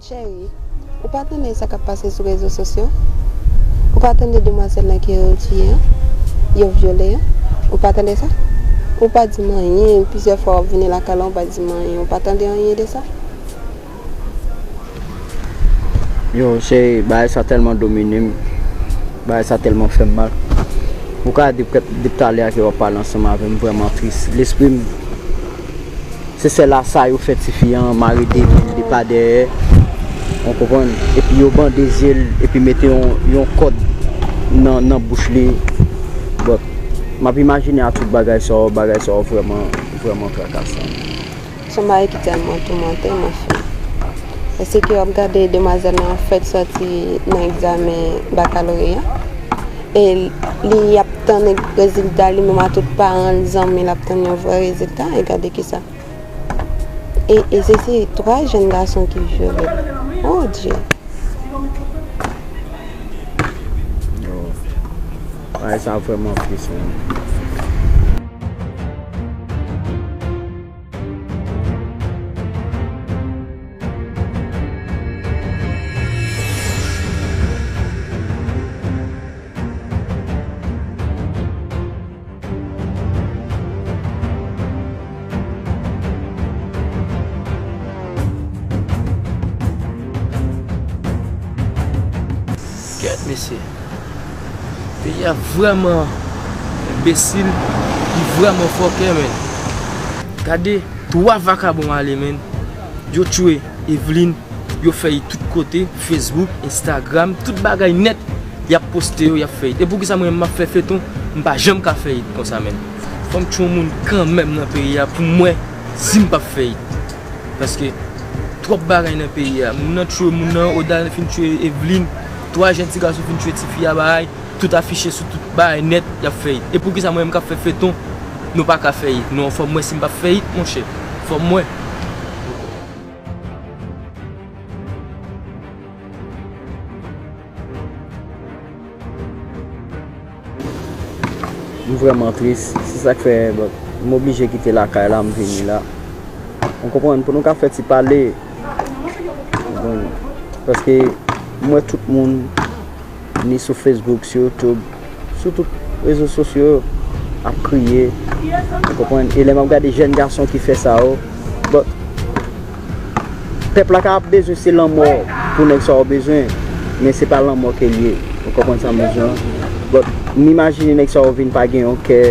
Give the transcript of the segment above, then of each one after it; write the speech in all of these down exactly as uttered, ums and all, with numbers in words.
Cheri, ou pa tande sa k ap pase sou rezo sosyo? Ou pa tande demwazèl lan ke yo tiye an? Yo vyole an? Ou pa tande sa? Ou pa di m anyen, plizyè fwa w ap vini lakay la, ou pa di m anyen, ou pa tande anyen de sa? Yo, cheri, bagay sa tèlman domine m. Bagay sa tèlman fè m mal. Ou ka di depi talè a ke w ap pale ansanm avè m, m vrèman tris. Lespri m, se sèl a sa yo fè tifi an, mare de vil de pa dèyè. Ou konprann? Epi yo bande zye l, epi mete yon, yon kòd nan, nan bouch li. But, m ap imajine a tout bagay sa yo, bagay sa yo vrèman, vrèman trakasan. Se yon bagay ki tèlman toumante m, anfen. Èske w ap gade demwazèl lan fèk sòti nan egzamen bakaloreya? E li ap tann rezilta li menm a tout paran l, zanmi l ap tann yon vrè rezilta, e gade kisa. E, e se, se twa jèn gason ki vyole l. Oh Dye! Bagay sa vrèman tris, man. Kèt mesye. Peyi a vrèman enbesil, li vrèman fòkè, menn. Gade twa vakabon ale, menn. Yo tchwe Eveline, yo fè y tout kote, Facebook, Instagram, tout bagay nèt, y ap poste yo, y ap fè y. E poukisa mwen menm m ap fè feton, m pa janm ka fè y konsa, menn. Fò m tchwe yon moun kanmenm nan peyi a pou m wè si m p ap fè y. Paske twòp bagay nan peyi a. Moun nan tchwe moun nan, Oda fin tchwe Eveline, twa jèn ti gason fin tchwe tifi a, bagay, tout afiche sou tout bagay nèt, y ap fè y. E poukisa mwen menm k ap fè feton, nou pa ka fè y? Non, fò m wè si m p ap fè y, monchè. Fò m wè. M vrèman tris. Se sa k fè, bon, m oblije kite lakay la, m vini la. Ou konprann? Pou nou ka fè ti pale. Ou konprann? Paske m wè tout moun, ni sou Facebook, sou YouTube, sou tout rezo sosyo yo, ap kriye. Ou konprann? E lè m ap gade jèn gason ki fè sa yo, but, pèp la ka ap bezwen se lanmò pou nèg sa yo bezwen, men se pa lanmò ke l ye. Ou konprann sa m di w lan? But, m imajine nèg sa yo vin pa gen yon kè,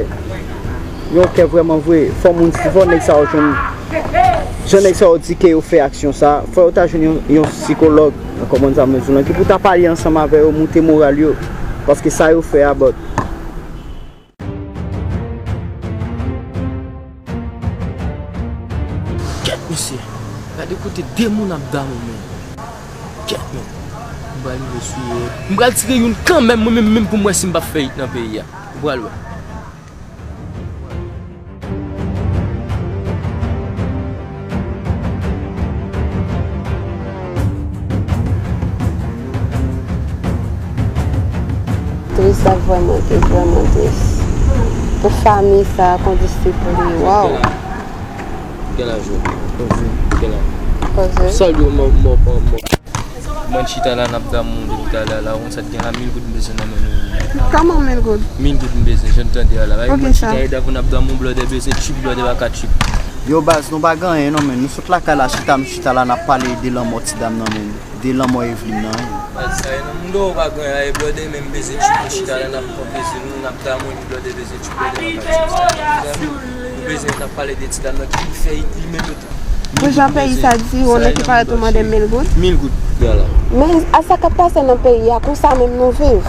yon kè vrèman vre. Fò moun, fò nèg sa yo jwenn, jan nèg sa yo di ke yo fè aksyon sa, fò yo ta jwenn yon, yon sikològ, ou konprann sa m di w lan, ki pou ta pale ansanm avè yo, moute moral yo. Paske sa yo fè a, but, Kèt mesye, gade kote de moun ap damou, menn. Kèt, menn. M pral rive sou yo. M pral tire youn kanmenm, mwen menm, menm pou m wè si m p ap fè it nan peyi a. M pral wè. Tris, sa vrèman tris, vrèman tris. Pou fanmi sa, kondisip li, waw. Gen laj ou? Gen laj. Salye w, mò, mò, mò. Mwen chita la n ap damou depi talè a la, ou konn sa t gen la, mil goud m bezwen nan men nou. Kòman mil goud? Mil goud m bezwen, jan n tande a la. Mwen chita la epi n ap damou, blòdè bezwen tchip, blòdè pa ka tchip. Yo baz, nou pa gen anyen non, men nou sot lakay la chita, m chita la n ap pale de lanmò ti dam nan, men de lanmò Eveline nan. Baz, sa e nan moun do ou pa gen anyen, blòdè menm bezwen tchip, nou chita la n ap pran plezi nou, n ap damou epi blòdè bezwen tchip, blòdè pa ka tchip. Nou bezwen n ap pale de ti dam nan ki fè it li menm yo. Pou jan peyi sa di, ou konnen ki parèt ou mande mil goud. Mil goud. Gala. Men a sa k ap pase nan peyi a, konsa menm nou viv.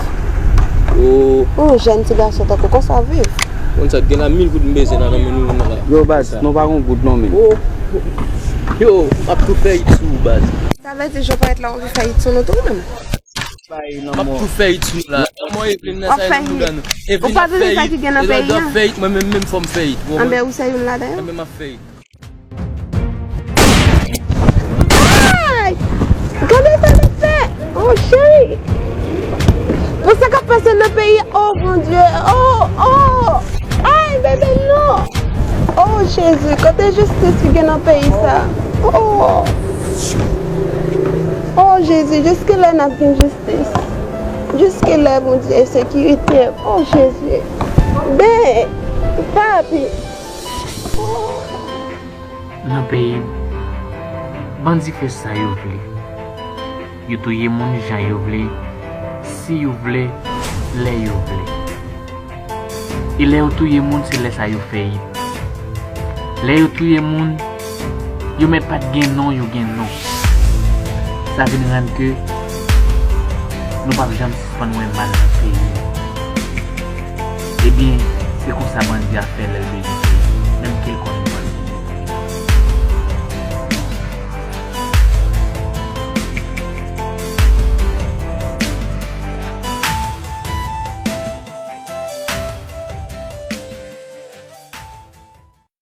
Oh. Yon jèn ti gason tankou konsa w viv. Konn sa k gen la, mil goud m bezwen la nan men nou la. Yo baz, nou pa gon goud non men. Oh. Yo, m ap tou fè it sou ou baz. Sa vle di Jean Paul la w ap fè it sou nou tou menm. M ap tou fè it sou nou la. Lanmò Eveline nan sa e nan bouda nou. Eveline ap fè it, Eveline ap fè it, mwen menm menm fò m fè it. Anben ou se youn ladan yo? Anben m ap fè it. Ay! Gade sa l ap fè! Oh cheri! Bon sa k ap pase nan peyi a? Oh mon Dieu! Oh! Oh! Ay bebe non! Oh Jezi! Kote jistis ki gen nan peyi sa? Oh! Oh Jezi, jiskilè n ap gen jistis? Jiskilè, Bondye, sekirite? Oh Jezi. Ben, papi. Nan peyi m, bandi fè sa yo vle. Yo touye moun jan yo vle, si yo vle, lè yo vle. E lè yo touye moun, se lè sa yo fè it. Lè yo touye moun, yo mèt pa t gen non, yo gen non. Sa vin rann ke nou p ap janm sispann wè mal nan peyi nou. Ebyen, se konsa bandi ap fè lè l bezwen fè, menm ke l konnen